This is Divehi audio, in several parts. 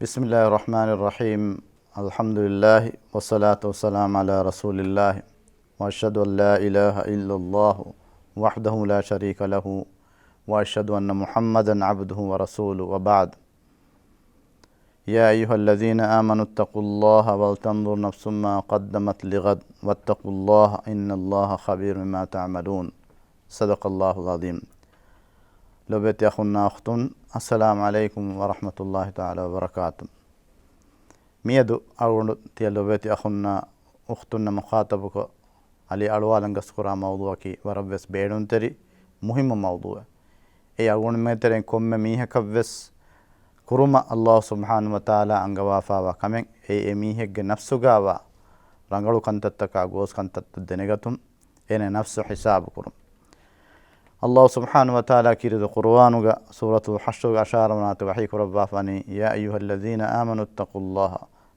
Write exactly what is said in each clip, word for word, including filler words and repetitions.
بسم الله الرحمن الرحيم. الحمد لله والصلاة والسلام على رسول الله، وأشهد أن لا إله إلا الله وحده لا شريك له، وأشهد أن محمدا عبده ورسوله، وبعد. يا أيها الذين آمنوا اتقوا الله ولتنظر نفس ما قدمت لغد واتقوا الله إن الله خبير بما تعملون. صدق الله العظيم. ލޮބުވެތި އަޚުންނާ އުޚްތުން، السلام عليكم ورحمة الله تعالى وبركاته. މިއަދު އަޅުގަނޑު ތިޔަ ލޮބުވެތި އަޚުންނާ އުޚްތުންނަށް މުޚާޠަބުކޮށް، އަލި އަޅުވާލަން ގަސްކުރާ މައުޟޫޢަކީ ވަރަށްވެސް ބޭނުންތެރި މުހިއްމު މައުޟޫޢެއް. އެއީ އަޅުގަނޑުމެން ތެރެއިން ކޮންމެ މީހަކަށްވެސް ކުރުމަށް ﷲ ސުބްޙާނަހޫ ވަތަޢާލާ އަންގަވާފާވާ ކަމެއް. އެއީ އެ މީހެއްގެ ނަފްސުގާވާ ރަނގަޅު ކަންތައްތަކާ ގޯސް ކަންތައްތައް ދެނެގަތުން، އޭނަ ނަފްސު ހިސާބު ކުރުން. ﷲ ސުބްޙާނަހޫ ވަތަޢާލާ ކީރިތި ޤުރުއާނުގަ ސޫރަތުލް ޙަޝްރުގެ އަށާރަ ވަނަ އާޔަތު ވަޙީ ކުރައްވާފަ ވަނީ، يا أيها الذين آمنوا اتقوا الله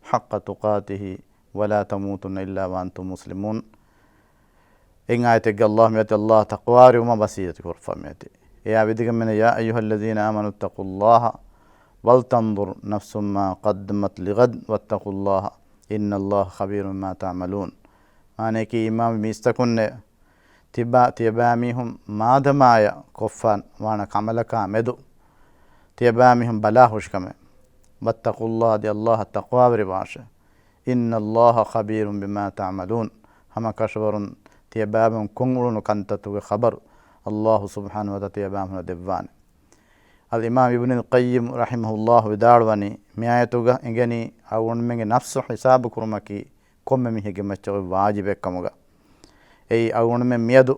حق تقاته ولا تموتن إلا وأنتم مسلمون. އެއް އާޔަތެއްގަ ﷲ މިއޮތީ ﷲ ތަޤްވާވެރިވުމަށް ވަޞިއްޔަތު ކުރައްވަން މިއޮތީ. އެއާ ވިދިގެން މިއަންނަ، يا أيها الذين آمنوا اتقوا الله ولتنظر نفس ما قدمت لغد واتقوا الله إن الله خبير بما تعملون. މާނަޔަކީ، އީމާންވި މީސްތަކުންނޭ، ތިބާ، ތިޔަބައިމީހުން މާދަމާޔަށް ކޮށްފަ ވާނަ ކަމަލަކާ މެދު ތިޔަބައިމީހުން ބަލާހުށިކަމެއް. واتقوا الله، އަދި ﷲ އަށް ތަޤްވާވެރިވާށޭ. إن الله خبير بما تعملون. ހަމަކަށަވަރުން ތިޔަބައިމީހުން ކޮށްއުޅުނު ކަންތައްތަކުގެ ޚަބަރު ﷲ ސުބްޙާނަހޫ ވަތަޢާލާ ތިޔަބައިމީހުންނަށް ދެއްވާނެ. އަލްއިމާމް އިބްނުލް ޤައްޔިމް ރަޙިމަހުﷲ ވިދާޅުވަނީ، މިއާޔަތުގަ އެނގެނީ އަޅުގަނޑުމެންގެ ނަފްސު ހިސާބު ކުރުމަކީ ކޮންމެ މީހެއްގެ މައްޗަށް އޮތް ވާޖިބެއް ކަމުގަ. އެއީ އަޅުގަނޑުމެން މިއަދު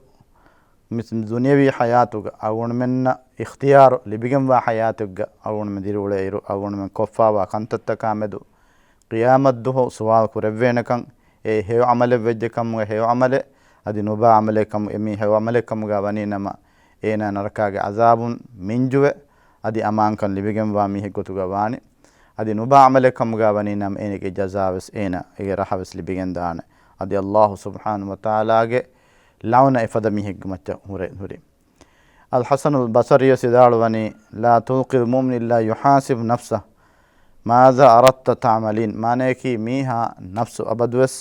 މި ދުނިޔަވީ ޙަޔާތުގަ އަޅުގަނޑުމެންނަށް އިޚްތިޔާރު ލިބިގެންވާ ޙަޔާތެއްގަ އަޅުގަނޑުމެން ދިރިއުޅޭއިރު، އަޅުގަނޑުމެން ކޮށްފާވާ ކަންތައްތަކާ މެދު ޤިޔާމަތްދުވަހު ސުވާލު ކުރެއްވޭނެކަން، އެ ހެޔޮ ޢަމަލެއް ވެއްޖެ ކަމުގަ ހެޔޮ ޢަމަލެއް، އަދި ނުބާ ޢަމަލެއް ކަމު، އެ މީ ހެޔޮ ޢަމަލެއް ކަމުގަ ވަނީ ނަމަ، އޭނާ ނަރަކާގެ ޢަޒާބުން މިންޖުވެ، އަދި އަމާންކަން ލިބިގެންވާ މީހެއް ގޮތުގަ ވާނެ. އަދި ނުބާ ޢަމަލެއް ކަމުގަ ވަނީ ނަމަ، އޭނަގެ ޖަޒާވެސް އޭނަ، އޭގެ ރަހަވެސް ލިބިގެންދާނެ. އަދި ﷲ ސުބްޙާނަހޫ ވަތަޢާލާގެ ލަޢުނަތް އެފަދަ މީހެއްގެ މައްޗަށް ހުރެ، ހުރި. އަލްޙަސަނުލް ބަޞަރީ ވިދާޅުވަނީ، لا تلقي المؤمن إلا يحاسب نفسه ماذا أردت تعملين. މާނަޔަކީ، މީހާ ނަފްސު އަބަދުވެސް،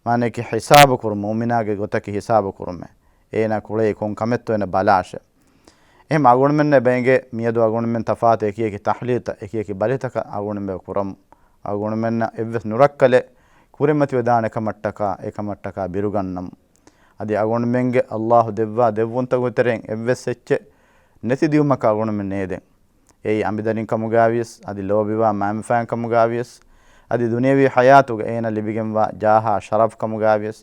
މާނަޔަކީ، ޙިސާބު ކުރުން، މުއުމިނާގެ ގޮތަކީ ޙިސާބު ކުރުމޭ. އޭނާ ކުޅޭ ކޮން ކަމެއްތޯ އޭނަ ބަލާށޭ. އެހެން އަޅުގަނޑުމެންނަށް އެބަ އެނގޭ، މިއަދު އަޅުގަނޑުމެން ތަފާތު އެކި އެކި ތަޙްލީލްތައް، އެކި އެކި ބަލިތަކަށް އަޅުގަނޑުމެން ކުރަމު. އަޅުގަނޑުމެންނަށް އެއްވެސް ނުރައްކަލެއް ކުރިމަތިވެދާނެ ކަމަށްޓަކާ، އެ ކަމަށްޓަކާ ބިރުގަންނަމު. އަދި އަޅުގަނޑުމެންގެ ﷲ ދެއްވާ ދެއްވުންތަކުގެ ތެރެއިން އެއްވެސް އެއްޗެއް ނެތި ދިއުމަކަށް އަޅުގަނޑުމެން ނޭދެން. އެއީ އަނބިދަރިން ކަމުގައިވިޔަސް، އަދި ލޯބިވާ މައިންބަފައިން ކަމުގައިވިޔަސް، އަދި ދުނިޔަވީ ޙަޔާތުގަ އޭނަ ލިބިގެންވާ ޖާހާ ޝަރަފް ކަމުގައިވިޔަސް،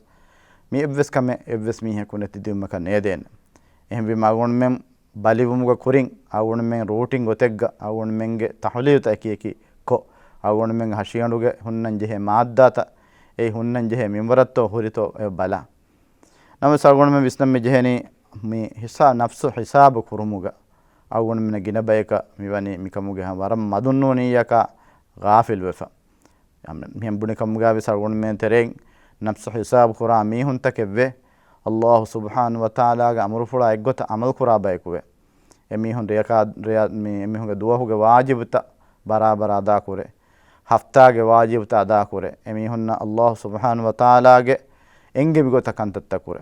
މި އެއްވެސް ކަމެއް އެއްވެސް މީހަކު ނެތި ދިއުމަކަށް ނޭދޭނެ. އެހެންވީމަ އަޅުގަނޑުމެން ބަލިވުމުގެ ކުރިން އަޅުގަނޑުމެން ރޫޓިން ގޮތެއްގަ އަޅުގަނޑުމެންގެ ތަޙުލީލްތައް އެކި އެކި ކޮށް، އަޅުގަނޑުމެންގެ ހަށިގަނޑުގެ ހުންނަން ޖެހޭ މާއްދާތައް، އެ ހުންނަން ޖެހޭ މިންވަރަށްތޯ ހުރިތޯ އެ ބަލާ. ނަމަވެސް އަޅުގަނޑުމެން ވިސްނަން މި ޖެހެނީ މި ހިސާ-، ނަފްސު ހިސާބު ކުރުމުގަ އަޅުގަނޑުމެން ގިނަ ބަޔަކަށް މިވަނީ މިކަމުގެ ވަރަށް މަދުންނޫނިއްޔަކާ ޣާފިލްވެފަ. މިހެން ބުނި ކަމުގައިވެސް އަޅުގަނޑުމެން ތެރެއިން ނަފްސު ހިސާބު ކުރާ މީހުންތަކެއްވޭ. ﷲ ސުބްޙާނަހޫ ވަތަޢާލާގެ އަމުރުފުޅާ އެއްގޮތަށް ޢަމަލު ކުރާ ބަޔަކުވޭ. އެމީހުން ރެޔަކާ-، ރެޔަ-، މި-، އެމީހުންގެ ދުވަހުގެ ވާޖިބުތައް ބަރާބަރަށް އަދާކުރޭ. ހަފްތާގެ ވާޖިބުތައް އަދާކުރޭ. އެމީހުންނަށް ﷲ ސުބްޙާނަހޫ ވަތަޢާލާގެ އެންގެވި ގޮތަށް ކަންތައްތައް ކުރޭ.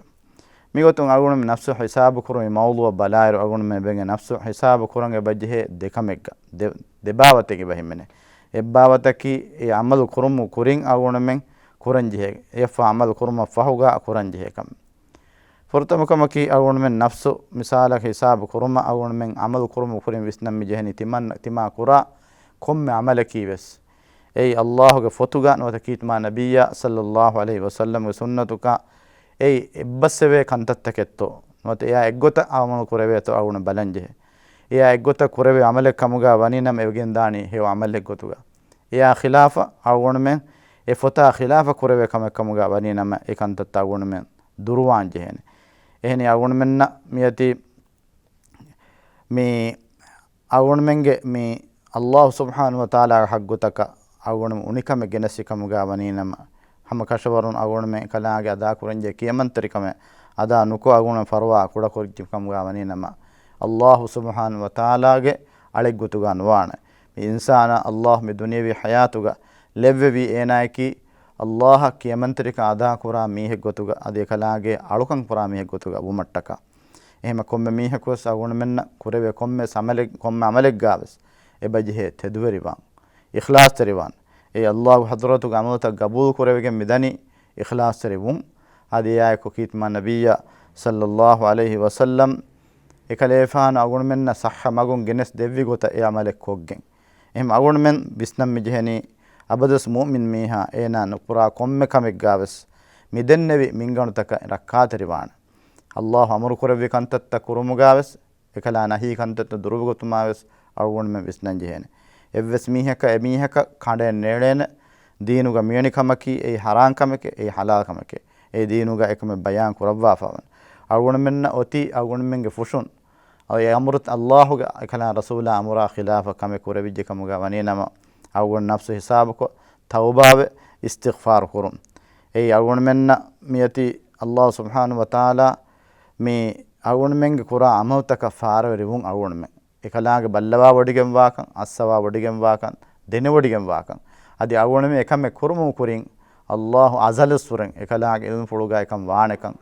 މިގޮތުން އަޅުގަނޑުމެން ނަފްސު ހިސާބު ކުރުމުގެ މައުޟޫޢަށް ބަލާއިރު، އަޅުގަނޑުމެން އެބަ އެނގޭ ނަފްސު ހިސާބު ކުރަން އެބަ ޖެހޭ ދެ ކަމެއްގަ، ދެ-، ދެ ބާވަތެއް އެބަ ހިމެނޭ. އެއް ބާވަތަކީ އެ ޢަމަލު ކުރުމުގެ ކުރިން އަޅުގަނޑުމެން ކުރަން ޖެހޭ، އެއަށްފަހު ޢަމަލު ކުރުމަށް ފަހުގަ ކުރަން ޖެހޭ ކަމެއް. ފުރަތަމަ ކަމަކީ އަޅުގަނޑުމެން ނަފްސު މިސާލަކަށް ހިސާބު ކުރުމަށް އަޅުގަނޑުމެން ޢަމަލު ކުރުމުގެ ކުރިން ވިސްނަން މި ޖެހެނީ ތިމަން-، ތިމާ ކުރާ ކޮންމެ ޢަމަލަކީ ވެސް އެއީ ﷲ ގެ ފޮތުގަ ނުވަތަ ކީރިތި މާ ނަބިއްޔާ ޞައްލައްލާހު ޢަލައިހި ވަސައްލަމްގެ ސުންނަތުގަ އެއީ އެއްބަސްވެވޭ ކަންތައްތަކެއްތޯ ނުވަތަ އެއާ އެއްގޮތަށް ޢަމަލު ކުރެވޭތޯ އަޅުގަނޑު ބަލަން ޖެހޭ. އެއާ އެއްގޮތަށް ކުރެވޭ ޢަމަލެއް ކަމުގަ ވަނީ ނަމަ އެބަ ގެންދާނީ ހެޔޮ ޢަމަލެއް ގޮތުގަ. އެއާ ޚިލާފަށް އަޅުގަނޑުމެން އެ ފޮތާ ޚިލާފަށް ކުރެވޭ ކަމެއް ކަމުގަ ވަނީ ނަމަ އެ ކަންތައްތައް އަޅުގަނޑުމެން ދުރުވާން ޖެހޭނެ. އެހެނީ އަޅުގަނޑުމެންނަށް މިއޮތީ މި އަޅުގަނޑުމެންގެ މި ﷲ ސުބްޙާނަހޫ ވަތަޢާލާގެ ޙައްޤުތަކަށް އަޅުގަނޑުމެން އުނިކަމެއް ގެނެސްފި ކަމުގަ ވަނީ ނަމަ، ހަމަ ކަށަވަރުން އަޅުގަނޑުމެން ކަލާނގެ އަދާކުރަންޖެހޭ ކިޔަމަންތެރިކަމެއް އަދާ ނުކޮށް އަޅުގަނޑުމެން ފަރުވާ ކުޑަކުރިއްޖެ ކަމުގަ ވަނީ ނަމަ، ﷲ ސުބްޙާނަހޫ ވަތަޢާލާގެ އަޅެއްގޮތުގަ ނުވާނެ. މި އިންސާނާ ﷲ މި ދުނިޔެވީ ޙަޔާތުގަ ލެއްވެވީ އޭނާއަކީ ﷲ އަށް ކިޔަމަންތެރިކަން އަދާކުރާ މީހެއްގޮތުގަ އަދި އެކަލާނގެ އަޅުކަން ކުރާ މީހެއްގޮތުގަ ވުމަށްޓަކާ. އެހެމަ ކޮންމެ މީހަކުވެސް އަޅުގަނޑުމެންނަށް ކުރެވޭ ކޮންމެ ސަމަލެއް، ކޮންމެ ޢަމަލެއްގާވެސް އެބަޖެހޭ ތެދުވެރިވާން، އިޚްލާޞްތެރިވާން. އެ ﷲގެ ޙަޟްރަތުގެ ޢަމަލުތައް ގަބޫލު ކުރެވިގެން މިދަނީ އިޚްލާޞްތެރިވުން. އަދި އެއާއެކު ކީރިތި މާ ނަބިއްޔާ ޞައްލައްލާހު ޢަލައިހި ވަސައްލަމް އެކަލޭފާނު އަޅުގަނޑުމެންނަށް ޞައްޙަ މަގުން ގެނެސް ދެއްވި ގޮތަށް އެ ޢަމަލެއް ކޮށްގެން. އެހެން އަޅުގަނޑުމެން ވިސްނަން މިޖެހެނީ، އަބަދުވެސް މުއުމިން މީހާ އޭނާ ނުކުރާ ކޮންމެ ކަމެއްގާވެސް މިދެންނެވި މިންގަނޑުތަކަށް ރައްކާތެރިވާނެ. ﷲ އަމުރު ކުރެއްވި ކަންތައްތައް ކުރުމުގާވެސް، އެކަލާ ނަހީ ކަންތައްތައް ދުރުވިގޮތުމާވެސް އަޅުގަނޑުމެން ވިސްނަން ޖެހޭނެ. އެއްވެސް މީހަކަށް އެމީހަކަށް ކަނޑައެއް ނޭޅޭނެ، ދީނުގަ މިވެނި ކަމަކީ އެއީ ޙަރާން ކަމެކޭ، އެއީ ޙަލާލް ކަމެކޭ، އެއީ ދީނުގަ އެކަމެއް ބަޔާން ކުރައްވާފަވަން. އަޅުގަނޑުމެންނަށް އޮތީ އަޅުގަނޑުމެންގެ ފުށުން އެ އަމުރު، ﷲގެ އެކަލާ ރަސޫލާ އަމުރާ ޚިލާފަށް ކަމެއް ކުރެވިއްޖެ ކަމުގަ ވަނީ ނަމަ، އަޅުގަނޑު ނަފްސު ހިސާބުކޮށް، ތައުބާވެ، އިސްތިޣްފާރު ކުރުން. އެއީ އަޅުގަނޑުމެންނަށް މިއޮތީ ﷲ ސުބްޙާނަހޫ ވަތަޢާލާ މި އަޅުގަނޑުމެންގެ ކުރާ ޢަމަލުތަކަށް ފާރަވެރިވުން އަޅުގަނޑުމެން އެކަލާނގެ ބައްލަވާވޮޑިގެންވާކަން، އައްސަވާވޮޑިގެންވާކަން، ދެނެވޮޑިގެންވާކަން. އަދި އަޅުގަނޑުމެން އެކަމެއް ކުރުމުގެ ކުރިން ﷲ އަޒަލުއްސުރެން އެކަލާނގެ ޢިލްމުފުޅުގައި އެކަން ވާނެކަން.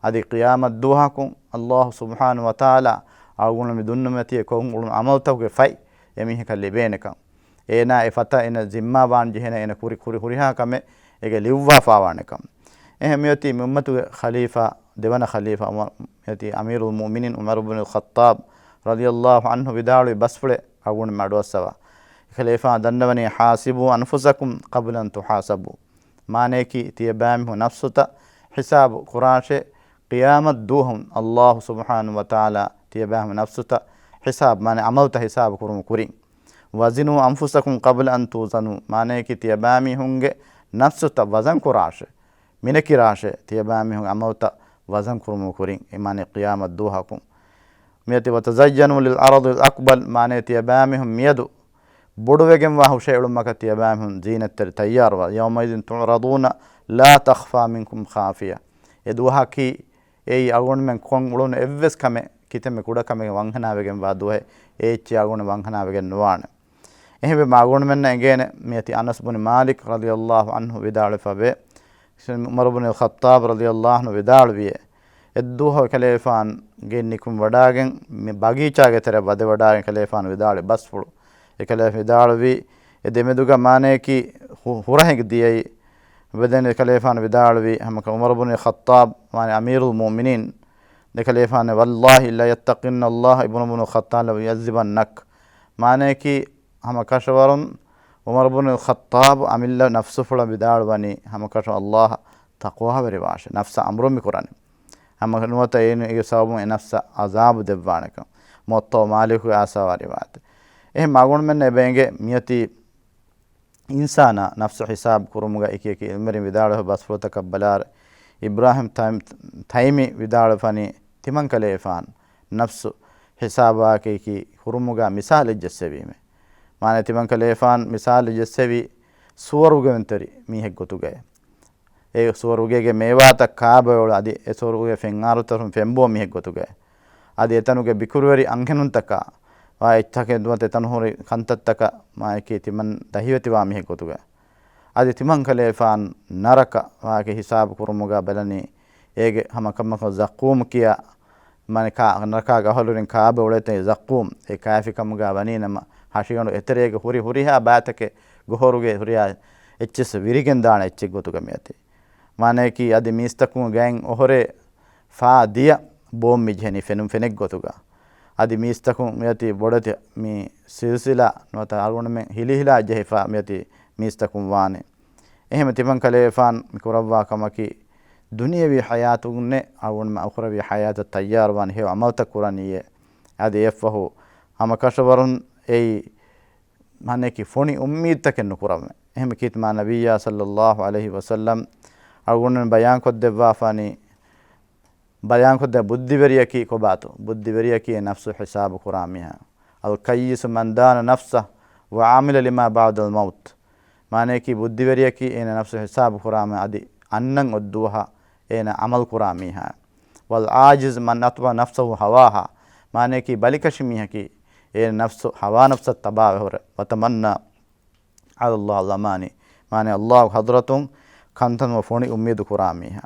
އަދި ޤިޔާމަތް ދުވަހަކުން ﷲ ސުބްޙާނަހޫ ވަތަޢާލާ އަޅުގަނޑު މި ދުންނަމަތި ކޮށް އުޅުނު ޢަމަލުތަކުގެ ފަތް އެމީހަކަށް ލިބޭނެކަން. އޭނާ އެ ފަތަށް އޭނަ ޒިންމާވާން ޖެހޭނެ އޭނަ ކުރި، ކުރި ހުރިހާ ކަމެއް އޭގެ ލިޔުއްވާފާވާނެކަން. އެހެން މިއޮތީ މި އުއްމަތުގެ ޚަލީފާ، ދެވަނަ ޚަލީފާ ޢުމަރު، މިއޮތީ އަމީރުލް މުއުމިނީން ޢުމަރު ބުނުލް ޚައްޠާބް ރަޟިޔައްލާހު ޢަންހު ވިދާޅުވި ބަސްފުޅެއް އަޅުގަނޑު މަޑުއައްސަވާ. އެކަލޭފާނު ދަންނަވަނީ، "حاسبوا أنفسكم قبل أن تحاسبوا." މާނަޔަކީ ތިޔަބައިމީހުން ނަފްސުތައް ޙިސާބު ކުރާށޭ، ޤިޔާމަތް ދުވަހުން ﷲ ސުބްޙާނަހޫ ވަތަޢާލާ ތިޔަބައިމީހުން ނަފްސުތައް ޙިސާބު، މާނަ ޢަމަލުތައް ޙިސާބު ކުރުމުގެ ކުރިން. "وزنوا أنفسكم قبل أن توزنوا." މާނަޔަކީ ތިޔަބައިމީހުންގެ ނަފްސުތައް ވަޒަން ކުރާށޭ، މިނެކިރާށޭ، ތިޔަބައިމީހުންގެ ޢަމަލުތައް ވަޒަން ކުރުމުގެ ކުރިން، އެ މާނަ ޤިޔާމަތް ދުވަހަކުން. މިއޮތީ، "وتزينوا للعرض الأكبر." މާނަ ތިޔަބައިމީހުން މިއަދު ބޮޑުވެގެންވާ ހުށައެޅުމަކަށް ތިޔަބައިމީހުން ޒީނަތްތެރި ތައްޔާރުވާ. "يومئذ تعرضون لا تخفى منكم خافية." އެ ދުވަހަކީ އެއީ އަޅުގަނޑުމެން ކޮށް އުޅުނު އެއްވެސް ކަމެއް ކިތަންމެ ކުޑަ ކަމެއް ވަންހަނާވެގެންވާ ދުވަހެއް. އޭއްޗެއް އަޅުގަނޑު ވަންހަނާވެގެން ނުވާނެ. އެހެންވެ މާ އަޅުގަނޑުމެންނަށް އެނގޭނެ، މިއޮތީ އަނަސް ބުނި މާލިކް ރަޟިޔައްލާހު ޢަންހު ވިދާޅުވެފަވޭ، ޢުމަރު ބުނި ޚައްޠާބް ރަޟިޔައްލާހު ޢަންހު ވިދާޅުވިއޭ، އެއްދުވަހު އެކަލޭފާން ގެއިން ނިކުމެވަޑާގެން މި ބަގީޗާގެ ތެރެއަށް ވަދެވަޑާގެން އެކަލޭފާނު ވިދާޅުވި ބަސްފުޅު. އެކަލޭފާނު ވިދާޅުވީ، އެ ދެމެދުގަ މާނަޔަކީ ހު-، ހުރަހެއް ދިޔައީ. އެބަދެން އެކަލޭފާނު ވިދާޅުވީ، ހަމަކަ ޢުމަރު ބުނި ޚައްޠާބް، މާނަ އަމީރުލް މުއުމިނީން، އެކަލޭފާނު، "والله ليتقن الله ابن ابن الخطاب ليعذبنك." މާނަޔަކީ، ހަމަކަށަވަރުން ޢުމަރު ބުނި ޚައްޠާބް އަމިއްލަ ނަފްސުފުޅަށް ވިދާޅުވަނީ، ހަމަކަށަވަރުން ﷲ ތަޤްވާވެރިވާށޭ، ނަފްސަށް އަމުރު މި ކުރަނީ. ހަމަ ނުވަތަ އޭނަ އޭގެ ސަބަބުން އެ ނަފްސަށް ޢަޒާބު ދެއްވާނެކަން. މުވައްޠާ މާލިކުގެ އާސާވާ ރިވާޔަތެއް. އެހެން މާ އަޅުގަނޑުމެންނަށް އެބަ އެނގޭ މިއޮތީ އިންސާނާ ނަފްސު ހިސާބު ކުރުމުގަ އެކި އެކި ޢިލްމުވެރިން ވިދާޅުވި ބަސްފުޅުތަކަށް ބަލާއިރު، އިބްރާހިމް ތައިމް-، ތައިމީ ވިދާޅުވެފަނީ، ތިމަންކަލޭފާނު ނަފްސު ހިސާބާއެކީ ކުރުމުގަ މިސާލެއް ޖެއްސެވީމޭ. މާނަ ތިމަންކަލޭފާނު މިސާލެއް ޖެއްސެވީ ސުވަރުގެވެންތެރި މީހެއް ގޮތުގައި. އެ ސުވަރުގޭގެ މޭވާތައް ކާބައޮޅު އަދި އެ ސުވަރުގޭ ފެންއާރުތަރުން ފެންބޯ މީހެއް ގޮތުގައި. އަދި އެތަނުގެ ބިކުރުވެރި އަންހެނުންތަކާ ވާ އެއްޗަކެއް ނުވަތަ އެތަނު ހުރި ކަންތައްތަކަށް މާއެކީ ތިމަން ދަހިވެތިވާ މީހެއް ގޮތުގައި. އަދި ތިމަންކަލޭފާނު ނަރަކަ ވާގެ ހިސާބު ކުރުމުގަ ބަލަނީ އޭގެ ހަމަކަމަކު ޒަޤޫމް ކިޔާ މާނަ ކާ-، ނަރަކާގެ އަހުލުވެރިން ކާބައުޅޭތީ ޒަޤޫމް، އެ ކާފިކަމުގަ ވަނީ ނަމަ ހަށިގަނޑު އެތެރޭގެ ހުރި ހުރިހާ ބައިތަކެއް ގޮހޮރުގެ ހުރިހާ އެއްޗެސް ވިރިގެންދާނެ އެއްޗެއް ގޮތުގަ މިއޮތީ. މާނަޔަކީ އަދި މީސްތަކުން ގައިން އޮހޮރޭ ފާ ދިޔަ ބޯން މިޖެހެނީ ފެނުން ފެނެއްގޮތުގަ. އަދި މީސްތަކުން މިއޮތީ ބޮޑެތި މި ސިލްސިލާ ނުވަތަ އަޅުގަނޑުމެން ހިލިހިލާ ޖެހިފާ މިއޮތީ މީސްތަކުން ވާނެ. އެހެން ތިމަން ކަލޭފާން މި ކުރައްވާ ކަމަކީ، ދުނިޔެވީ ޙަޔާތުންނެއް އަޅުގަނޑުމެން އުޚްރަވީ ޙަޔާތަށް ތައްޔާރުވާން ހެޔޮ ޢަމަލުތައް ކުރަނީއޭ. އަދި އެއަށްފަހު ހަމަކަށަވަރުން އެއީ މާނަޔަކީ ފޮނި އުއްމީދުތަކެއް ނުކުރަމޭ. އެހެން ކީރިތި މާ ނަބިއްޔާ ޞައްލައްލާހު ޢަލައިހި ވަސައްލަމް އަޅުގަނޑުމެން ބަޔާންކޮށްދެއްވާފާނީ، ބަޔާންކޮށްދޭ ބުއްދިވެރިޔަކީ ކޮބާތޯ؟ ބުއްދިވެރިޔަކީ އެ ނަފްސު ހިސާބު ކުރާ މީހާ. الكيس من دان نفسه وعمل لما بعد الموت. މާނަޔަކީ ބުއްދިވެރިޔަކީ އޭނަ ނަފްސު ހިސާބު ކުރާމެ އަދި އަންނަން އޮއްދުވަހަށް އޭނަ ޢަމަލު ކުރާ މީހާ. والعاجز من أتبع نفسه هواها. މާނަޔަކީ ބަލިކަށި މީހަކީ އޭނަ ނަފްސު ހަވާ ނަފްސަށް ތަބާވެ ހުރެ. وتمنى على الله الأماني. މާނަ، ﷲ ގެ ޙަޟްރަތުން ކަންތައް ފޮނި އުއްމީދު ކުރާ މީހާ.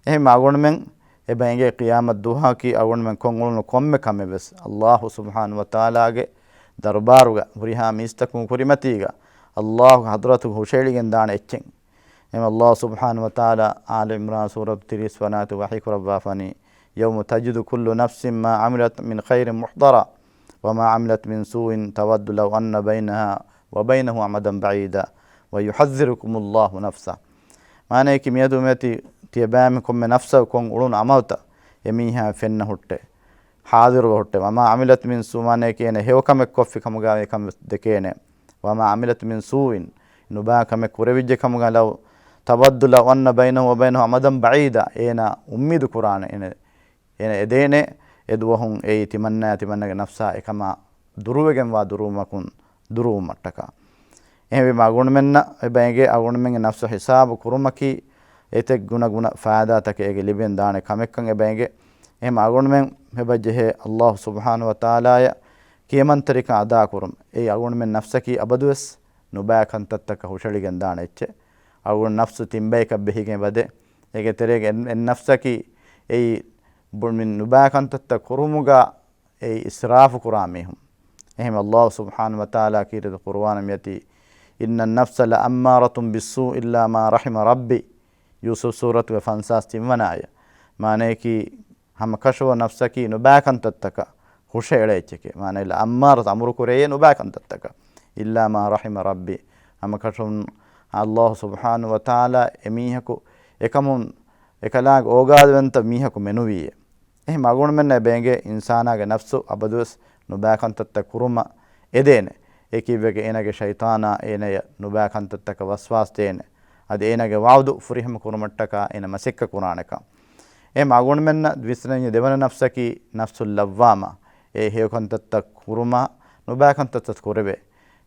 އެހެން އަގުންމެން އެބަ އެނގޭ ޤިޔާމަތް ދުވަހަކީ އަގުންމެން ކޮށްއުޅުނު ކޮންމެ ކަމެއް ވެސް ﷲ ސުބްޙާނަހޫ ވަތަޢާލާގެ ދަރުބާރުގަ ހުރިހާ މީސްތަކުން ކުރިމަތީގަ ﷲ ގެ ޙަޟްރަތުގަ ހުށައެޅިގެން ދާނެ އެއްޗެއް. އެހެން ﷲ ސުބްޙާނަހޫ ވަތަޢާލާ އާލު ޢިމްރާން ސޫރަތު ތިރީސް ވަނަ އާޔަތު ވަޙީ ކުރައްވާފަނީ، يوم تجد كل نفس ما عملت من خير محضرا وما عملت من سوء تود لو أن بينها وبينه أمدا بعيدا ويحذركم الله نفسه. މާނަޔަކީ މިއަދު މިއޮތީ ތިޔަބައިމީހުން ކޮންމެ ނަފްސަކު ކޮށް އުޅުނު ޢަމަލުތައް އެމީހާ ފެންނަ ހުއްޓޭ، ޙާޟިރުވެ ހުއްޓޭ. وما عملت من سوء، މާނަޔަކީ އޭނަ ހެޔޮ ކަމެއް ކޮށްފި ކަމުގަ އެކަން ވެސް ދެކޭނެ. وما عملت من سوء، ނުބައި ކަމެއް ކުރެވިއްޖެ ކަމުގަ لو، تود لو أن بينه وبينه أمدا بعيدا، އޭނަ އުއްމީދު ކުރާނެ، އޭނަ، އޭނަ އެދޭނެ އެ ދުވަހުން އެއީ ތިމަންނާ، ތިމަންނާގެ ނަފްސާ އެކަމާ ދުރުވެގެންވާ ދުރުވުމަކުން ދުރުވުމަށްޓަކާ. އެހެންވީމަ އަގުނުމެންނަށް އެބަ އެނގޭ އަގުނުމެންގެ ނަފްސު ޙިސާބު ކުރުމަކީ އެތެއް ގުނަ ގުނަ ފައިދާތަކެއް އޭގެ ލިބެން ދާނެ ކަމެއްކަން އެބަ އެނގޭ. އެހެން އަގުނުމެން އެބަ ޖެހޭ ﷲ ސުބްޙާނަހޫ ވަތަޢާލާޔަށް ކިޔަމަންތެރިކަން އަދާކުރުން. އެއީ އަގުނުމެން ނަފްސަކީ އަބަދުވެސް ނުބައި ކަންތައްތަކަށް ހުށައެޅިގެން ދާނެ އެއްޗެއް. އަގުނު ނަފްސު ތިން ބަޔަކަށް ބެހިގެން އެބަދޭ. އޭގެ ތެރޭގަ އެއް، އެއް ނަފްސަކީ އެއީ ބު-، މި ނުބައި ކަންތައްތައް ކުރުމުގަ އެއީ އިސްރާފު ކުރާ މީހުން. އެހެން ﷲ ސުބްޙާނަހޫ ވަތަޢާލާ ކީރިތި ޤުރުއާނު މިއޮތީ، إن النفس لأمارة بالسوء إلا ما رحم ربي. ޔޫސުފް ސޫރަތުގެ ފަންސާސް ތިން ވަނަ އާޔަތް. މާނަޔަކީ ހަމަކަށަވަރު ނަފްސަކީ ނުބައި ކަންތައްތަކަށް ހުށައެޅޭ އެއްޗެކޭ. މާނަ، لأمارة، އަމުރު ކުރޭ ނުބައި ކަންތައްތަކަށް. إلا ما رحم ربي. ހަމަކަށަވަރުން ﷲ ސުބްޙާނަހޫ ވަތަޢާލާ އެމީހަކު އެކަމުން އެކަލާނގެ އޯގާދެވެންތަ މީހަކު މެނުވީއޭ. އެހެން އަގުނުމެންނަށް އެބަ އެނގޭ އިންސާނާގެ ނަފްސު އަބަދުވެސް ނުބައި ކަންތައްތައް ކުރުމަށް އެދޭނެ. އެކީއްވެގެ އޭނާގެ ޝައިޠާނާ އޭނަޔަށް ނުބައި ކަންތައްތަކަށް ވަސްވާސް ދޭނެ. އަދި އޭނާގެ ވަޢުދު ފުރިހަމަ ކުރުމަށްޓަކާ އޭނަ މަސައްކަތް ކުރާނެކަން. އެހެން އަގުނުމެންނަށް ވިސްނަންޏާ ދެވަނަ ނަފްސަކީ ނަފްސުއް ލައްވާމާ. އެ ހެޔޮ ކަންތައްތައް ކުރުމާ ނުބައި ކަންތައްތައް ކުރެވޭ.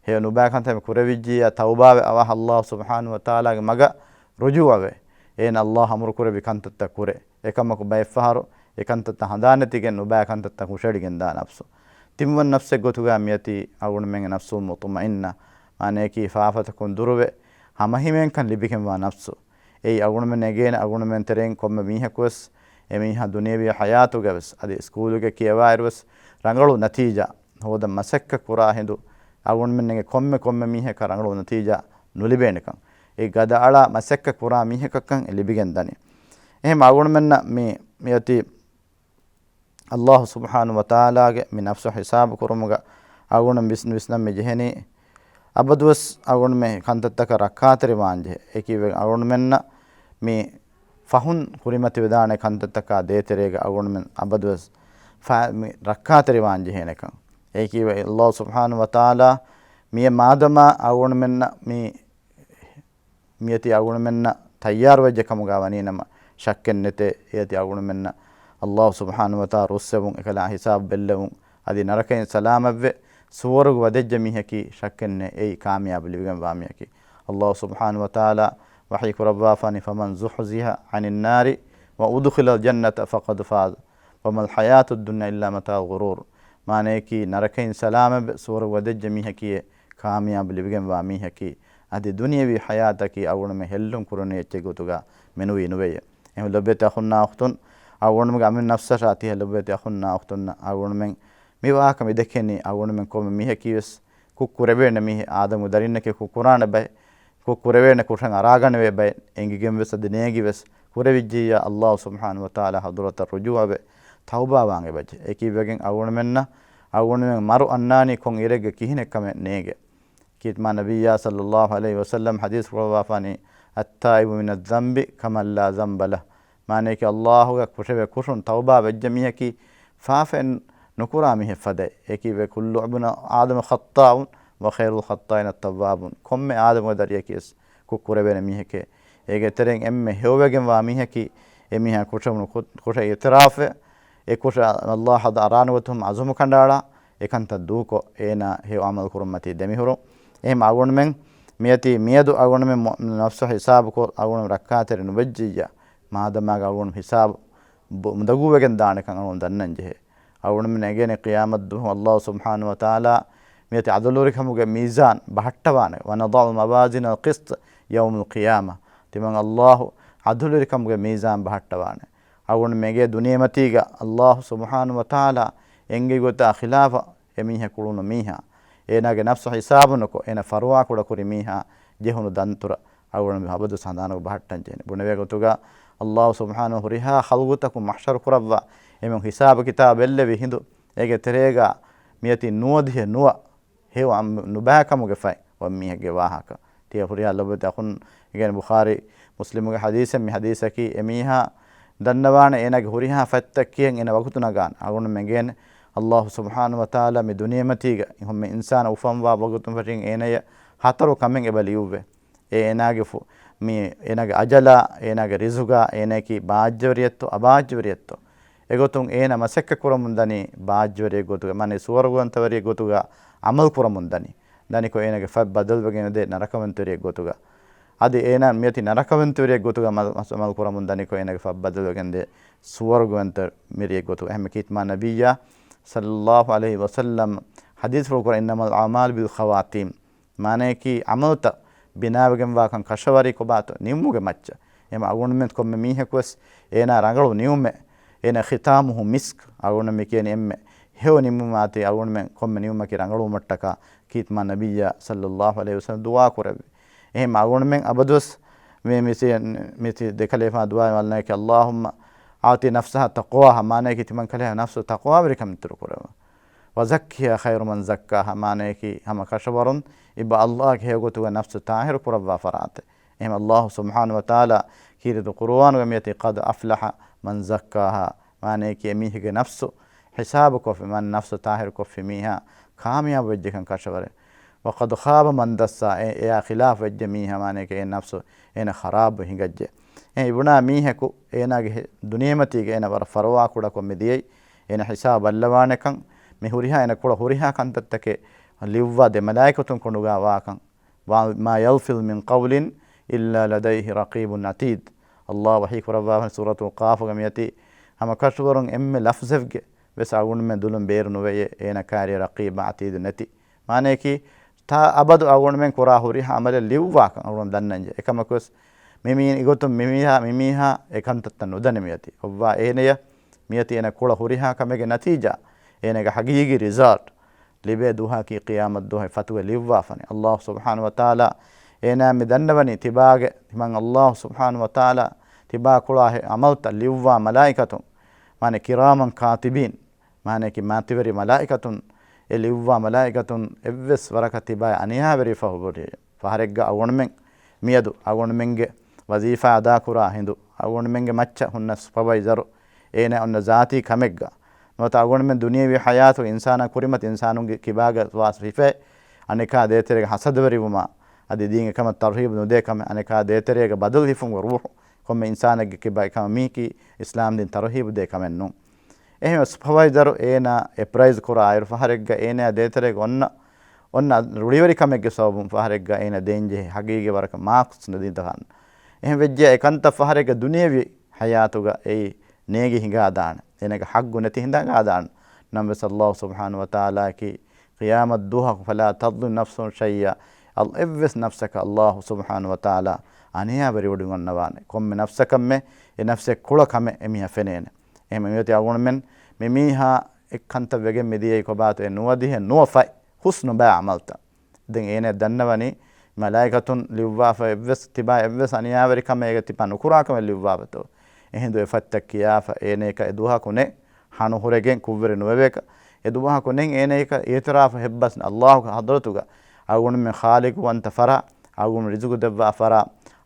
ހެޔޮ ނުބައި ކަންތައް ކުރެވިއްޖިއްޔާ ތައުބާވެ އަވަހަށް ﷲ ސުބްޙާނަހޫ ވަތަޢާލާގެ މަގަށް ރުޖޫޢަވެ. އޭނަ ﷲ އަމުރު ކުރެއްވި ކަންތައްތައް ކުރޭ. އެކަމަކު ބައެއްފަހަރު އެ ކަންތައްތައް ހަނދާނެތިގެން ނުބައި ކަންތައްތައް ހުށައެޅިގެންދާ ނަފްސު. ތިންވަނަ ނަފްސެއް ގޮތުގަ މިއޮތީ އަގުނުމެންގެ ނަފްސުލް މުޠުމައިންނާ. މާނަޔަކީ ފާފަތަކުން ދުރުވެ ހަމަހިމޭންކަން ލިބިގެންވާ ނަފްސު. އެއީ އަގުނުމެން އެނގޭނެ އަގުނުމެން ތެރެއިން ކޮންމެ މީހަކުވެސް އެމީހާ ދުނިޔެވީ ޙަޔާތުގަވެސް އަދި ސްކޫލުގަ ކިޔަވާއިރުވެސް ރަނގަޅު ނަތީޖާ ހޯދަން މަސައްކަތް ކުރާ ހިނދު އަގުންމެންނެއްގެ ކޮންމެ ކޮންމެ މީހަކަށް ރަނގަޅު ނަތީޖާ ނުލިބޭނެކަން. އެ ގަދައަޅާ މަސައްކަތް ކުރާ މީހަކަކަށް އެ ލިބިގެން ދަނީ. އެހެން އަގުންމެންނަށް މި، މިއޮތީ ﷲ ސުބްޙާނަހޫ ވަތަޢާލާގެ މި ނަފްސު ހިސާބު ކުރުމުގަ އަގުން ވިސްނި ވިސްނަން މި ޖެހެނީ. އަބަދުވެސް އަގުން މި ކަންތައްތަކަށް ރައްކާތެރިވާން ޖެހޭ. އެކީވެ އަގުންމެންނަށް މި ފަހުން ކުރިމަތިވެދާނެ ކަންތައްތަކާ ދޭތެރޭގަ އަގުންމެން އަބަދުވެސް ފަ-، މި ރައްކާތެރިވާން ޖެހޭނެކަން. އެއީކީވެ ﷲ ސުބްޙާނަހޫ ވަތަޢާލާ މިއަށް މާދަމާ އަގުންމެންނަށް މި، މިއޮތީ އަގުންމެންނަށް ތައްޔާރުވެއްޖެ ކަމުގަ ވަނީނަމަ، ޝައްކެއް ނެތޭ އެއޮތީ އަގުންމެންނަށް ﷲ ސުބްޙާނަހޫ ވަތަޢާލާ ރުއްސެވުން، އެކަލާ ހިސާބު ބެއްލެވުން، އަދި ނަރަކައިން ސަލާމަތްވެ ސުވަރުގެ ވަދެއްޖެ މީހަކީ ޝައްކެއް ނެތް އެއީ ކާމިޔާބު ލިބިގެންވާ މީހަކީ. ﷲ ސުބްޙާނަހޫ ވަތަޢާލާ ވަޙީ ކުރައްވާފާނީ، فمن زحزح عن النار وأدخل الجنة فقد فاز وما الحياة الدنيا إلا متاع الغرور. މާނަޔަކީ ނަރަކައިން ސަލާމަތްވެ ސުވަރުގެ ވަދެއްޖެ މީހަކީ ކާމިޔާބު ލިބިގެންވާ މީހަކީ. އަދި ދުނިޔެވީ ޙަޔާތަކީ އަގުނުމެ ހެއްލުން ކުރަނީ އެއްޗެއް ގޮތުގަ މެނުވީ ނުވެޔޭ. އެހެން ލޮބުވެތި އަޚުންނާ އުޚްތުން، އަގުނުމެގެ އަމިއްލަ ނަފްސަށާ ތިހަ ލޮބުވެތި އަޚުންނާ އުޚްތުންނަށް އަގުނުމެން މި ވާހަކަ މި ދެކެނީ އަގުނުމެން ކޮންމެ މީހަކީވެސް ކުށް ކުރެވޭނެ މީހެއް، އާދަމުގެ ދަރިންނަކީ ކުށް ކުރާނެ ބައެއް، ކުށް ކުރެވޭނެ ކުށެއް އަރާގަނެވޭ ބައެއް އެނގިގެން ވެސް އަދި ނޭނގި ވެސް ކުރެވިއްޖިއްޔާ ﷲ ސުބްޙާނަހޫ ވަތަޢާލާ ޙަޟްރަތަށް ރުޖޫޢަވެ ތައުބާވާން އެބަޖެހޭ. އެކީވެގެން އަގުނުމެންނަށް އަގުނުމެން މަރު އަންނާނީ ކޮން އިރެއްގަ ކިހިނެއްކަމެއް ނޭނގެ. ކީރިތި މާ ނަބިއްޔާ ޞައްލައްލާހު ޢަލައިހި ވަސައްލަމް ޙަދީޘް ކުރައްވާފާނީ، التائب من الذنب كمن لا ذنب له. މާނަޔަކީ ﷲ ގަ ކުށެވޭ ކުށުން ތައުބާ ވެއްޖެ މީހަކީ ފާފައެއް ނުކުރާ މީހެއް ފަދައި. އެކީވެ كل ابن آدم خطاء وخير الخطائين التوابون. ކޮންމެ އާދަމުގެ ދަރިޔަކީ ވެސް ކުށް ކުރެވޭނެ މީހެކޭ. އޭގެ ތެރެއިން އެންމެ ހެޔޮވެގެންވާ މީހަކީ އެމީހާ ކުށެވުނު ކު-، ކުށަށް އިޢުތިރާފެ، އެ ކުށަށް ﷲ އަށް އަރާނުގޮތުން ޢަޒުމު ކަނޑައަޅާ، އެކަންތައް ދޫކޮށް، އޭނާ ހެޔޮ ޢަމަލު ކުރުންމަތީ ދެމިހުރުން. އެހެން އަގުނުމެން މިއޮތީ މިއަދު އަގުނުމެން މު-، ނަފްސު ހިސާބުކޮށް، އަގުނުމެން ރައްކާތެރި ނުވެއްޖިއްޔާ، މާދަމާގަ އަގުނު ހިސާބު ބު-، މުދަގޫވެގެން ދާނެކަން އަގުނު ދަންނަން ޖެހޭ. އަޅުގަނޑުމެން އެނގޭނެ ޤިޔާމަތްދުވަހު އައްލާހު ސުބްޙާނަހު ވަތަޢާލާ މިއޮތީ ޢަދުލުވެރިކަމުގެ މީޒާން ބަހައްޓަވާނެ. ونضع الموازين القسط ليوم القيامة. ތިމަން އައްލާހު ޢަދުލުވެރިކަމުގެ މީޒާން ބަހައްޓަވާނެ. އަޅުގަނޑުމެން އެނގޭ ދުނިޔެމަތީގަ އައްލާހު ސުބްޙާނަހު ވަތަޢާލާ އެންގި ގޮތާ ޚިލާފަށް އެމީހަކު އުޅުނު މީހާ، އޭނާގެ ނަފްސު ހިސާބުނުކޮށް، އޭނާ ފަރުވާކުޑަކުރި މީހާ ޖެހުނު ދަންތުރަ އަޅުގަނޑު އަބަދު ހަނދާނުގަ ބަހައްޓަން ޖެހޭނެ. ބުނެވޭ ގޮތުގަ އައްލާހު ސުބްޙާނަހު ހުރިހާ ޚަލްޤުތަކުން މަޙްޝަރު ކުރައްވާ، އެމީހުން ހިސާބު ކިތާބު އެއްލެވި ހިނދު، އޭގެ ތެރޭގަ މިއޮތީ ނުވަދިހަ ނުވަ ހެޔޮ ނުބައިކަމުގެ ފައި ވަން މީހެއްގެ ވާހަކަ. ތިޔަ ހުރިހާ ލޮބުވެތި އަޚުން، އެނގޭނެ ބުޚާރީ މުސްލިމުގެ ޙަދީޘެއް މި ޙަދީޘަކީ، އެމީހާ ދަންނަވާނެ އޭނާގެ ހުރިހާ ފަތްތައް ކިޔަން އޭނަ ވަގުތު ނަގާނެ. އަޅުގަނޑުމެން އެނގޭނެ އައްލާހު ސުބްޙާނަހު ވަތަޢާލާ މި ދުނިޔެމަތީގަ ކޮންމެ އިންސާނާ އުފަންވާ ވަގުތުން ފެށިގެން އޭނަޔަށް ހަތަރު ކަމެއް އެބަ ލިޔުއްވޭ. އެ އޭނާގެ ފު-، މި އޭނާގެ އަޖަލާ، އޭނާގެ ރިޒުގާ، އޭނާއަކީ ބާއްޖަވެރިއެއްތޯ، އަބާއްޖަވެރިއެއްތޯ. އެގޮތުން އޭނާ މަސައްކަތް ކުރަމުން ދަނީ ބާއްޖަވެރިއެއް ގޮތުގަ، މާނަ ސުވަރުގަވަންތަވެރިއެއް ގޮތުގަ ޢަމަލު ކުރަމުން ދަނީ. ދަނިކޮށް އޭނާގެ ފަތް ބަދަލުވެގެން ދޭ ނަރަކަވަންތަވެރިއެއް ގޮތުގަ. އަދި އޭނާ މިއޮތީ ނަރަކަވަންތަވެރިއެއް ގޮތުގަ މަ-، މަ-، ޢަމަލު ކުރަމުން ދަނިކޮށް އޭނާގެ ފަތް ބަދަލުވެގެން ދޭ ސުވަރުގަވަންތަވެރިއެއް ގޮތުގަ. އެހެންމެ ކީރިތި މާތް ނަބިއްޔާ ޞައްލައްލާހު ޢަލައިހި ވަސައްލަމް ޙަދީޘްފުޅު ކުރަން، إنما الأعمال بالخواتيم. މާނަޔަކީ ޢަމަލުތައް ބިނާވެގެންވާކަން ކަށަވަރީ ކޮބާތޯ؟ ނިމުމުގެ މައްޗަށް. އެހެން އަޅުގަނޑުމެން ކޮންމެ މީހަކުވެސް އޭނާ ރަނގަޅު ނިމުމެއް، އޭނާ ختامه مسك، އަޅުގަނޑުމެން މި ކިޔަނީ އެންމެ ހެޔޮ ނިމުމާތީ އަޅުގަނޑުމެން ކޮންމެ ނިމުމަކީ ރަނގަޅުވުމަށްޓަކާ ކީރިތި މާތް ނަބިއްޔާ ޞައްލައްލާހު ޢަލައިހި ވަސައްލަމް ދުޢާ ކުރެއްވި. އެހެން އަޅުގަނޑުމެން އަބަދުވެސް މި މިސި-، މިސި ދެކަލޭފާ ދުޢާ ވަންނައެކޭ، اللهم آت نفسها تقواها، މާނަޔަކީ ތިމަން ކަލޭ ނަފްސު ތަޤްވާވެރިކަމަށް އިތުރު ކުރެވުން. وزكها خير من زكاها، މާނަޔަކީ ހަމަ ކަށަވަރުން އިބަ އައްލާހުގެ ހެޔޮ ގޮތުގަ ނަފްސު ޠާހިރު ކުރައްވާ ފަރާތެއް. އެހެން އައްލާހު ސުބްޙާނަހު ވަތަޢާލާ ކީރިތި ޤުރުއާނުގަ މިއޮތީ، قد أفلح من زكاها، މާނަޔަކީ އެމީހެއްގެ ނަފްސު ހިސާބުކޮށްފި، މާނަ ނަފްސު ޠާހިރުކޮށްފި މީހާ ކާމިޔާބު ވެއްޖެކަން ކަށަވަރެއް. وقد خاب من دساها، އެ-، އެއާ ޚިލާފު ވެއްޖެ މީހާ، މާނަޔަކީ އެ ނަފްސު އޭނަ ޚަރާބު ހިނގައްޖެ. އެ އިބުނާ މީހަކު އޭނާގެ ހެ-، ދުނިޔެމަތީގަ އޭނަ ވަރަށް ފަރުވާ ކުޑަކޮށް މި ދިޔައީ، އޭނަ ހިސާބު ބައްލަވާނެކަން، މި ހުރިހާ އޭނަ ކުޅަ ހުރިހާ ކަންތައްތަކެއް ލިޔުއްވާ ދެ މަލާއިކަތުން ކޮނޑުގާ ވާކަން. وما يلفظ من قول إلا لديه رقيب عتيد. އައްލާހު ވަޙީ ކުރައްވާފަ ސޫރަތުލް ޤާފުގަ މިއޮތީ ހަމަ ކަށަވަރުން އެންމެ ލަފްޒެއްގެ ވެސް އަޅުގަނޑުމެން ދުލުން ބޭރު ނުވެޔޭ، އޭނަ ކާރި ރަޤީބު ޢަތީދު ނެތި. މާނަޔަކީ، ތާ އަބަދު އަޅުގަނޑުމެން ކުރާ ހުރިހާ ޢަމަލެއް ލިޔުއްވާކަން އަޅުގަނޑު ދަންނަންޖެ. އެކަމަކުވެސް މި-، މި އިގޮތުން މިމީހާ، މިމީހާ އެކަންތައްތައް ނުދަނެ މިއޮތީ. އޮއްވާ އޭނަޔަށް މިއޮތީ އޭނަ ކުޅަ ހުރިހާ ކަމެއްގެ ނަތީޖާ، އޭނަގެ ޙަޤީޤީ ރިޒަލްޓް ލިބޭ ދުވަހަކީ ޤިޔާމަތް ދުވަހެއް ފަތުގަ ލިޔުއްވާފަނެ. އައްލާހު ސުބްޙާނަހު ވަތަޢާލާ އޭނާ މި ދަންނަވަނީ ތިބާގެ، ތިމަން އައްލާހު ސުބްޙާނަހު ވަތަޢާލާ ތިބާ ކުޅާ ހެ-، ޢަމަލްތައް ލިޔުއްވާ މަލާއިކަތުން، މާނަ ކިރާމަން ކާތިބީން، މާނަޔަކީ މާތިވެރި މަލާއިކަތުން، އެ ލިޔުއްވާ މަލާއިކަތުން އެއްވެސް ވަރަކަށް ތިބާއަށް އަނިޔާވެރި ފަހުބުރި ފަހަރެއްގަ އަޅުގަނޑުމެން މިއަދު އަޅުގަނޑުމެންގެ ވަޒީފާ އަދާކުރާ ހިނދު، އަޅުގަނޑުމެންގެ މައްޗަށް ހުންނަ ސުޕަވައިޒަރު އޭނަ އޮންނަ ޒާތީ ކަމެއްގަ ނުވަތަ އަޅުގަނޑުމެން ދުނިޔެވީ ޙަޔާތު އިންސާނާ ކުރިމަތި އިންސާނުންގެ ކިބާގަ ވާ ސިފައެއް އަނެކާ ދޭތެރޭގަ ހަސަދަވެރިވުމާ، އަދި ދީން އެކަމަށް ތަރުހީބު ނުދޭ ކަމެއް، އަނެކާ ދޭތެރޭގަ ބަދަލު ހިފުމުގެ ރޫޙު ކޮންމެ އިންސާނެއްގެ ކިބައި ކަމަށް މީކީ އިސްލާމް ދީން ތަރުހީބު ދޭ ކަމެއް ނޫން. އެހެންވެ ސުޕަވައިޒަރު އޭނާ އެޕްރައިޒް ކުރާ އިރު ފަހަރެއްގަ އޭނާ ދޭތެރޭގަ އޮންނަ، އޮންނަ ރުޅިވެރިކަމެއްގެ ސަބަބުން ފަހަރެއްގަ އޭނާ ދޭންޖެހޭ ހަގީގީ ވަރަކަށް މާކްސް ނުދީން ދަފާން. އެހެން ވެއްޖެ އެ ކަންތައް ފަހަރެއްގަ ދުނިޔެވީ ޙަޔާތުގަ އެއީ ނޭގި ހިނގާދާނެ. އޭނާގެ ޙައްގު ނެތި ހިނގާދާނެ. ނަމަވެސް އައްލާހު ސުބްޙާނަހު ވަތަޢާލާއަކީ ޤިޔާމަތް ދުވަހަކު فلا تظلم نفس شيئا. އަލް-، އެއްވެސް ނަފްސަކަށް އައްލާހު ސުބްޙާނަހު ވަތަޢާލާ އަނިޔާވެރިވޮޑިގަންނަވާނެ. ކޮންމެ ނަފްސަކަށްމެ އެ ނަފްސެއް ކުޅަ ކަމެއް އެމީހަށް ފެނޭނެ. އެހެން މިއޮތީ އަޅުގަނޑުމެން މި މީހާ އެއްކަންތައް ވެގެން މިދިޔައީ ކޮބާތޯ އެ ނުވަދިހަ ނުވަ ފަތް ހުސް ނުބައި ޢަމަލްތައް. ދެން އޭނަ ދަންނަވަނީ މަލާއިކަތުން ލިޔުއްވާފަ އެއްވެސް ތިބާ އެއްވެސް އަނިޔާވެރި ކަމެއް އޭގަ ތިބާ ނުކުރާ ކަމެއް ލިޔުއްވާފަތޯ. އެހިނދު އެ ފަތްތައް ކިޔާފަ އޭނައަކަށް އެ ދުވަހަކު ނެތް ހަނު ހުރެގެން ކުށްވެރި ނުވެވޭކަށް، އެ ދުވަހަކު ނެތް އޭނައަކަށް އިޢުތިރާފު ހެއްބަސް އައްލާހުގެ ޙަޟްރަތުގަ އަޅުގަނޑުމެން ޚާލިޤުވަންތަ ފަރާ، އަޅުގަނޑު ރިޒުގު ދެއްވާ ފަރާ،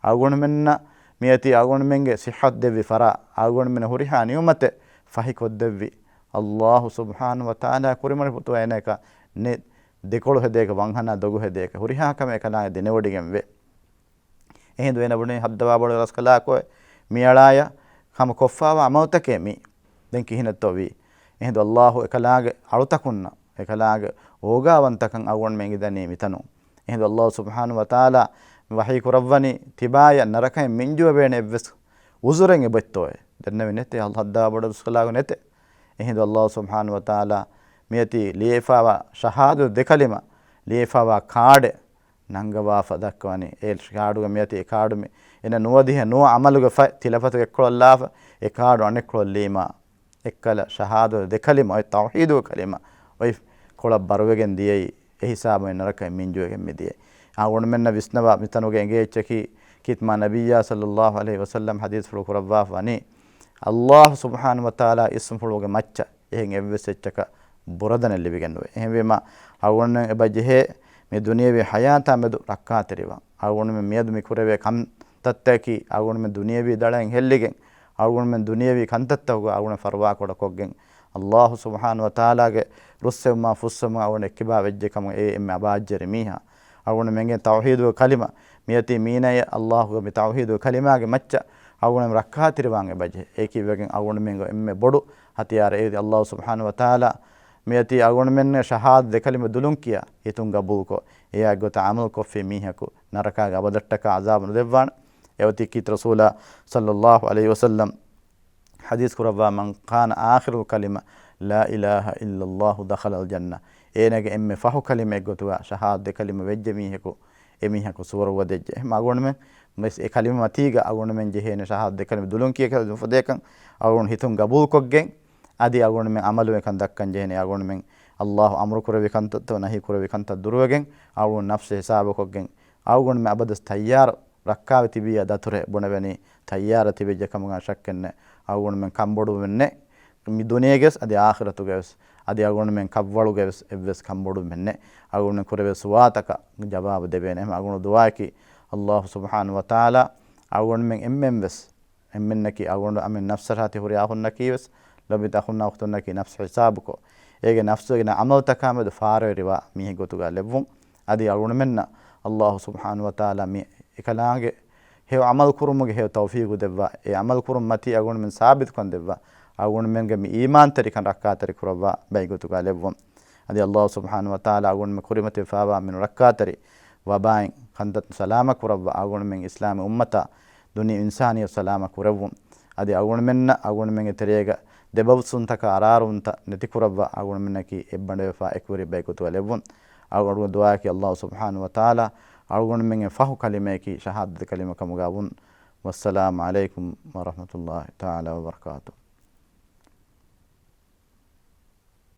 އަޅުގަނޑުމެންނަށް މިއޮތީ އަޅުގަނޑުމެންގެ ޞިއްޙަތު ދެއްވި ފަރާ، އަޅުގަނޑުމެން ހުރިހާ ނިޢުމަތެއް ފަހިކޮށްދެއްވި އައްލާހު ސުބްޙާނަހު ވަތަޢާލާ ކުރިމަނި ފުތުވާ އޭނައަކަށް ނެތް ދެކޮޅު ހެދޭކަށް، ވަންހަނާ ދޮގު ހެދޭކަށް، ހުރިހާ ކަމެއް އެކަލާނގެ ދެނެވޮޑިގެން ވޭ. އެހިނދު އޭނަ ބުނީ ހައްދަވާ ބޮޑު ރަސްކަލާކޮއެ، މިއަޅާޔަށް ހަމަ ކޮށްފާވާ ޢަމަލުތަކޭ މީ. ދެން ކިހިނެއްތޯ ވީ؟ އެހިނދު އައްލާހު އެކަލާނގެ އަޅުތަކުންނަށް، އެކަލާނގެ އޯގާވަންތަކަން އަޅުގަނޑުމެން އެނގިދަނީ މިތަނުން. އެހިނދު އައްލާހު ސުބްޙާނަހު ވަތަޢާލާ ވަޙީ ކުރައްވަނީ ތިބާޔަށް ނަރަކައިން މިންޖުވެވޭނެ އެއްވެސް ޢުޛުރެއް އެބައޮތްތޯއޭ؟ ދެންނެވި ނެތޭ، ހައްދަވާ ބޮޑު ރަސްކަލާކޮ ނެތޭ. އެހިނދު ﷲ ސުބްޙާނަހޫ ވަތަޢާލާ މިއޮތީ ލިޔެފާވާ ޝަހާދަތު ދެކަލިމަ ލިޔެފާވާ ކާޑެއް ނަންގަވާފަ ދައްކަވަނީ. އެ ކާޑުގަ މިއޮތީ އެ ކާޑު މި އެނަ ނުވަދިހަ ނުވަ ޢަމަލުގެ ފަތް ތިލަފަތުގެ އެއްކޮޅަށް ލާފަ، އެ ކާޑު އަނެއްކޮޅަށް ލީމާ، އެއްކަލަ ޝަހާދަތު ދެކަލިމަ އޮތް ތައުޙީދު ކަލިމަ އޮތް ކޮޅަށް ބަރުވެގެން ދިޔައީ، އެ ހިސާބުން ނަރަކައިން މިންޖުވެގެން މިދިޔައީ. އަޅުގަނޑުމެންނަށް ވިސްނަވާ މިތަނުގެ އެނގޭ އެއްޗަކީ، ކީރިތި މާ ނަބިއްޔާ ޞައްލައްލާހު ޢަލައިހި ވަސައްލަމް ޙަދީޘްފުޅު ކުރައްވާފަ ވަނީ، ﷲ ސުބްޙާނަހޫ ވަތަޢާލާ އިސްމުފުޅުގެ މައްޗަށް އެހެން އެއްވެސް އެއްޗަކަށް ބުރަދަނެއް ލިބިގެން ނުވޭ. އެހެންވީމަ، އަޅުގަނޑުމެން އެބަ ޖެހޭ މި ދުނިޔެވީ ޙަޔާތާ މެދު ރައްކާތެރިވާން. އަޅުގަނޑުމެން މިއަދު މި ކުރެވޭ ކަންތައްތަކަކީ، އަޅުގަނޑުމެން ދުނިޔެވީ ދަޅައިން ހެއްލިގެން، އަޅުގަނޑުމެން ދުނިޔެވީ ކަންތައްތަކުގަ އަޅުގަނޑު ފަރުވާކުޑަކޮށްގެން، ﷲ ސުބްޙާނަހޫ ވަތަޢާލާގެ ރުއްސެވުމާ ފުއްސެވުމާ އަޅުގަނޑު އެއްކިބާ ވެއްޖެ ކަމުގަ އެ އެންމެ އަބާއްޖެރި މީހާ. އަޅުގަނޑުމެންގެ ތައުޙީދުގެ ކަލިމަ މިއޮތީ މީނަޔަށް ﷲގެ މި ތައުޙީދުގެ ކަލިމާގެ މައްޗަށް އަޅުގަނޑުމެން ރައްކާތެރިވާން އެބަޖެހޭ. އެއީ ކިޔަވަގެން އަޅުގަނޑުމެންގެ އެންމެ ބޮޑު ހަތިޔާރެއް އެއީ ﷲ ސުބްޙާނަހޫ ވަތަޢާލާ މިއޮތީ އަޅުގަނޑުމެންނަށް ޝަހާދަތު ދެކަލިމަ ދުލުން ކިޔާ ހިތުން ގަބޫލުކޮށް، އެއާ ގޮތަށް ޢަމަލު ކޮށްފި މީހަކު ނަރަކާގެ އަބަދަށްޓަކާ ޢަޒާބު ނުދެއްވާނެ. އެއޮތީ ކީރިތި ރަސޫލާ ޞައްލައްލާހު ޢަލައިހި ވަސައްލަމް ޙަދީޘް ކުރައްވާ، "من كان آخر كلمة لا إله إلا الله دخل الجنة." އޭނާގެ އެންމެ ފަހު ކަލިމައެއް ގޮތުގަ ޝަހާދަތު ދެ ކަލިމަ ވެއްޖެ މީހަކު، އެ މީހަކު ސުވަރުގަ ދެއްޖެ. އެހެން އަޅުގަނޑުމެން ވެސް އެ ކަލިމަ މަތީގަ އަޅުގަނޑުމެން ޖެހޭނެ ޝަހާދަތު ދެ ކަލިމަ ދުލުން ކިޔަކަށް ނުފަދޭކަން އަޅުގަނޑު ހިތުން ގަބޫލުކޮށްގެން، އަދި އަޅުގަނޑުމެން ޢަމަލުވެ ކަން ދައްކަން ޖެހޭނެ. އަޅުގަނޑުމެން ﷲ އަމުރު ކުރެއްވި ކަންތައްތޯ ނަހީ ކުރެއްވި ކަންތައް ދުރުވެގެން، އަޅުގަނޑު ނަފްސު ހިސާބުކޮށްގެން، އަޅުގަނޑުމެން އަބަދަސް ތައްޔާރު ރައްކާވެ ތިބިއްޔާ ދަތުރެއް ބުނެވެނީ ތައްޔާރަށް ތިބެއްޖެ ކަމުގަ ޝައްކެއްނެއް. އަޅުގަނޑުމެން ކަންބޮޑުވުމެއްނެއް މި ދުނިޔޭގެސް އަދި އާޚިރަތުގެވެސް. އަދި އަޅުގަނޑުމެން ކަށްވަޅުގެވެސް އެއްވެސް ކަންބޮޑުވުމެއްނެއް. އަޅުގަނޑުމެން ކުރެވޭ ސުވާލުތަކަށް ޖަވާބު ދެވޭނެ. އެހެން އަޅުގަނޑު ދުޢާއަކީ، ﷲ ސުބްޙާނަހޫ ވަތަޢާލާ އަޅުގަނޑުމެން އެންމެންވެސް، އެންމެންނަކީ އަޅުގަނޑު އަމިއްލަ ނަފްސަށާ ތި ހުރި އަޚުންނަކީވެސް، ލޮބުވެތި އަޚުންނާ އުޚްތުންނަކީ ނަފްސު ހިސާބުކޮށް، އޭގެ ނަފްސުގެ ޢަމަލުތަކާމެދު ފާރަވެރިވާ މީހެއް ގޮތުގަ ލެއްވުން. އަދި އަޅުގަނޑުމެންނަށް ﷲ ސުބްޙާނަހޫ ވަތަޢާލާ މި އެކަލާނގެ ހެޔޮ ޢަމަލު ކުރުމުގެ ހެޔޮ ތައުފީގު ދެއްވާ، އެ ޢަމަލު ކުރުން މަތީ އަޅުގަނޑުމެން ސާބިތުކަން ދެއްވާ، އަޅުގަނޑުމެންގެ މި އީމާންތެރިކަން ރައްކާތެރި ކުރައްވާ ބައި ގޮތުގަ ލެއްވުން. އަދި ﷲ ސުބްޙާނަހޫ ވަތަޢާލާ އަޅުގަނޑުމެން ކުރިމަތިވެފައިވާ މި ރައްކާތެރި ވަބާއިން ކަންތައް ސަލާމަތް ކުރައްވާ، އަޅުގަނޑުމެން އިސްލާމީ އުއްމަތާ ދުނިޔެ އިންސާނިއްޔަތު ސަލާމަތް ކުރެއްވުން. އަދި އަޅުގަނޑުމެންނަށް އަޅުގަނޑުމެންގެ ތެރޭގަ ދެބަސްވުންތަކާ އަރާރުންތައް ނެތިކުރައްވާ، އަޅުގަނޑުމެންނަކީ އެއްބަނޑުވެފާ އެކުވެރި ބައި ގޮތުގަ ލެއްވުން. އަޅުގަނޑުގެ ދުޢާއަކީ ﷲ ސުބްޙާނަހޫ ވަތަޢާލާ އަޅުގަނޑުމެންގެ ފަހު ކަލިމަޔަކީ ޝަހާދަތު ކަލިމަ ކަމުގަ ވުން. ވައްސަލާމު ޢަލައިކުމް ވަރަޙްމަތުﷲ ތަޢާލާ ވަބަރަކާތުހު.